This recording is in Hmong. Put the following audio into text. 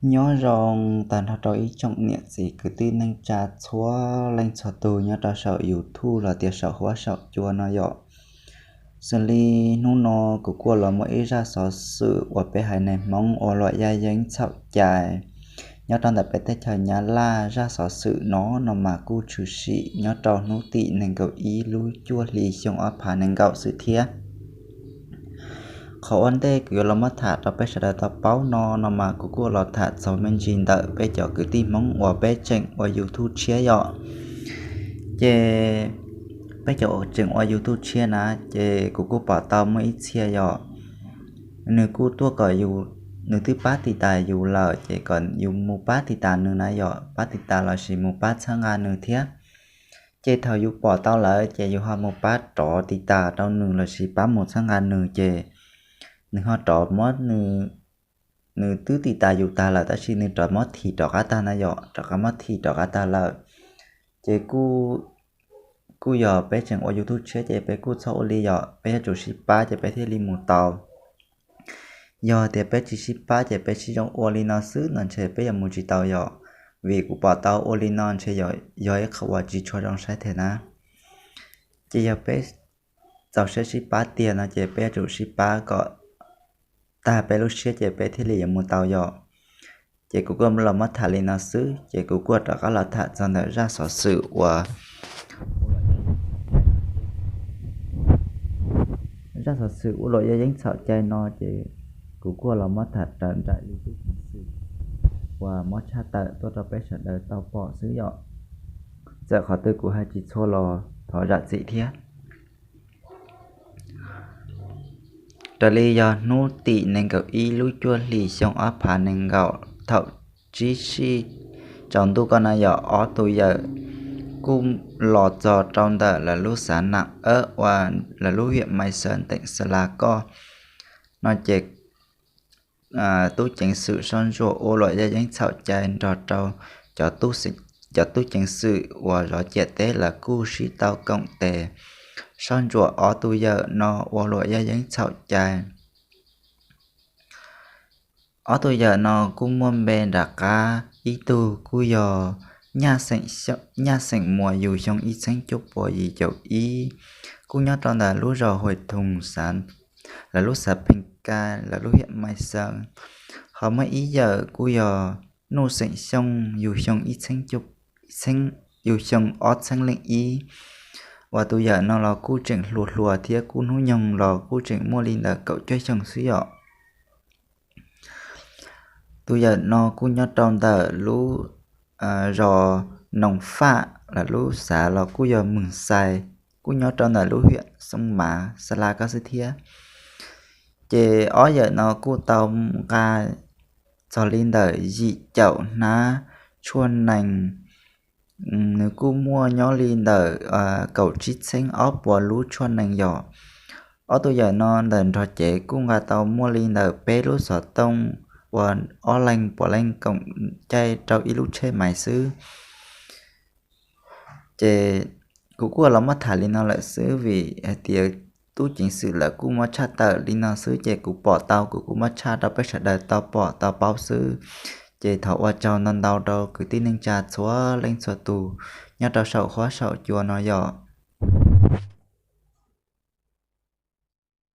Nyob zoo tag nrho rau ib tsoom niam txiv kwv tij neej tsa txhua leej txhua tus nyob rau saum YouTube los tias saum huab saum cua no yom. Xws li hnub no kuv kuj los muaj ib zaj xov xwm uas peb haiv neeg Hmoob ua luam yaj yeeb txhaum cai nyob rau ntawm peb teb chaws Nyab Laj. Zaj xov xwm no no mas kuj tshwm sim nyob rau hnub tim nees nkaum ib lub cuaj hli xyoo ob phav nees nkaum xwb thiab. Qhov ua ntej kuv yuav los muab tham rau peb sawv daws tau paub no no mas kuv kuj los tham txog me ntsis ntawm peb cov kwv tij Hmoob uas peb tseem ua YouTube tshiab yom. Ces peb cov uas tseem ua YouTube tshiab na, ces kuv kuj pom tau muaj ib txhia yom, nws kuj tuaj kom yus, nws twb pab tiv tas yus lawm ces kom yus mus pab tiv tas nws na yom, pab tiv tas lossis mus pab txhawb nqa nws thiab. Ces thaum yus pom tau lawm ces yus ho mus pab rov tiv tas rau nws lossis pab mus txhawb nqa nws ces nws ho rov muab nws, nws twb tiv tas yus tag lawm tab sis nws rov muab thim rov qab tag na yom, rov qab muab thim rov qab tag lawm. Ces kuj yog peb tseem ua YouTube tshiab ces peb kuj txhob ua li yom, peb yuav tsum sib pab ces peb thiaj li mus tau. Yog tias peb tsis sib pab ces peb sib zoo ua li no xwb no ntshe peb yuav mus tsis tau yom, vim kuv pom tau ua li no ntshe yog ib qho uas tsis tshua zoo saib thiab na. Ces yog peb txaus siab sib pab tiag no ces peb yuav tsum sib pab kom tag peb lub siab ces peb thiaj li yuav mus tau yom. Ces kuv kuj los muab tham li no xwb ces kuv kuj rov qab los tham txog ntawm zaj xov xwm uas, zaj xov xwm ua luam yaj yeeb txhaum cai no ces kuv kuj los muab tham raws nraim li tub ceev xwm uas muab tshaj tawm tuaj rau peb sawv daws tau pom xwb yom. Txawm qhov twg kuv hais tsis txhua los thov zam txim thiab. Raws li yog hnub tim nees nkaum ib lub cuaj hlis xyoo ob phav nees nkaum thaum tsib sij tsaus ntuj ko na yog ob tug yawm kuj los txog rau ntawm lawv lub xav nam ab uas lawv lub hiam Maiv Xeev teem Xa La Koj no ces tub ceev xwm soj ntsuam ua luam yaj yeeb txhaum cai nrog rau cov tub ceev xwm uas zov ciam teb lawv kuj sib tau koom tes soj ntsuam ob tug yawm no ua luam yaj yeeb txhaum cai. Ob tug yawm no kuj muaj npe nram qab, ib tug kuj yog Nyaj Xeem Muas yug xyoo ib txheeb cuaj puas yim caum ib, kuj nyob rau ntawm lub zos Huais Thoos xav, lawv lub xav Pheej Ka lawv lub hiam Maiv Xeev. Ho muaj ib yawm kuj yog Nuj Xeem Xyooj yug xyoo ib txheeb, yug xyoo ob txheeb leej ib, uas tus yawm no los kuj tseem hluas hluas thiab kuj hnub nyoog los kuj tseem muaj li ntawm kaum cuaj xyoo xwb yom. Tus yawm no kuj nyob rau ntawm lub zos Noos Faj, lawv lub xav los kuj yog Mws Xais, kuj nyob rau ntawm lub hiam Xoo Mav Xa La Koj xwb thiab. Ces ob yawm no kuj tau nqa txog li ntawm yim caum hnab tshuaj nees, nws kuj muaj nyob li ntawm kaum tsib txheeb ob puas lub tshuaj nees yom. Ob tug yawm no ntawm nrog cev kuj nqa tau muaj li ntawm peb lub xov tooj uas ob leeg puav leej koom caij rau ib lub tsheb maiv xwb. Ces kuv kuj los muab tham li no lawm xwb vim hais tias tub ceev xwm lawv kuj muab tshaj tawm li no xwb ces kuv pom tau kuv kuj muab tshaj rau peb sawv daws tau pom tau paub xwb. Ces thov ua tsaug ntau ntau rau kwv tij neej tsa txhua leej txhua tus nyob rau saum huab saum cua no yom.